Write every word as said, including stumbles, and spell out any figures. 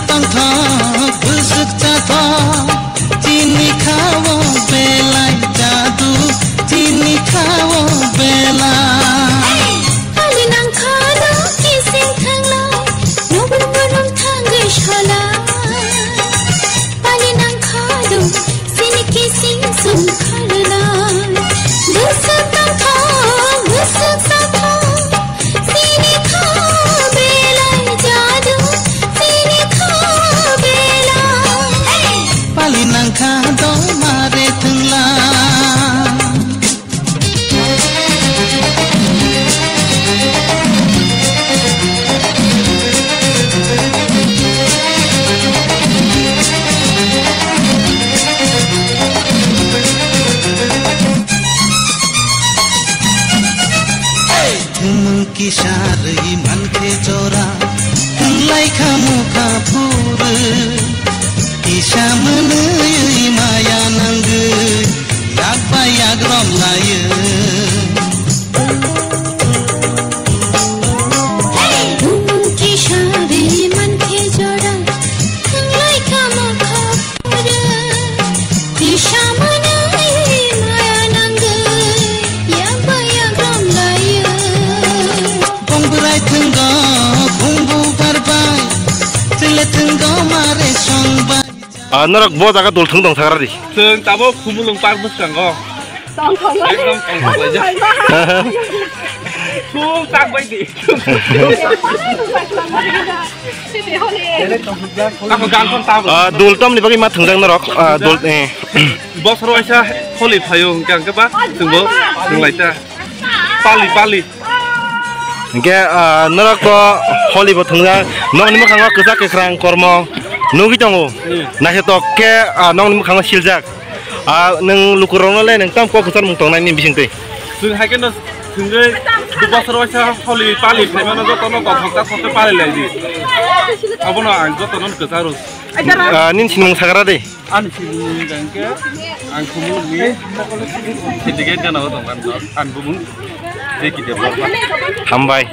Tongthok bwswk chathok, chini khao belai jadu, chini khao belai. Pali nangkha do kising thanglai, nobor borom thangwi sholai. Pali nangkha do chini kising song kharlai. Bwswk tongthok, bwswk chathok, chini kha belai jadu, chini kha belai. Pali nangkha do mare thwngla. Thumung kisa rwi mankhe jora, thwnglai kha mukha phuru. Kisa mwnwi maya nangwi, yak bai yak romlaiyo. Thumung kisa rwi mankhe jora, thwnglai kha mukha phuru. Kisa mwnwi maya nangwi, yak bai yak romlaiyo. Bong bwrai thwnggo, bongbu barbai, chwle thwnggo mare songbai. Ah, norok bo jaga dol thwng tong sagra di. Chwng tabuk Khumulwng park bwskango. Tongthok. Ekdom tongthok laijak. Thung tak bai di. Ako gan thong tabuk. Ah, dol tomni bagwi ma thwngjak norok. Ah, dol, eh. Bosor waisa Holi phaio hwnkhe, hwnkhe ba chwngbo thwnglaita. Pali, pali. Hwnkhe, ah, norok to Holi bo thwngjak. Nokni mwkhango kwchak kwkhrang kormo nugwi tongo. Hmm. Naithotok khe, ah, nokni mwkhango siljak. Ah, nwng lukurokno le nwng tamo kok kwchar mung tongnai nini bisingtwi? Chwng hai kheno thwngwi bosor waisa Holi pali phaimano jotono kothok ta thokhe pali lai di. Abono ang jotono kwcharo. Ah, nini sinimung sagra de? Ani sinimung hwnkhe ang Khumulwngni syndicate gana o tongkha, ang bumung Jeki Debbarma. Hambai.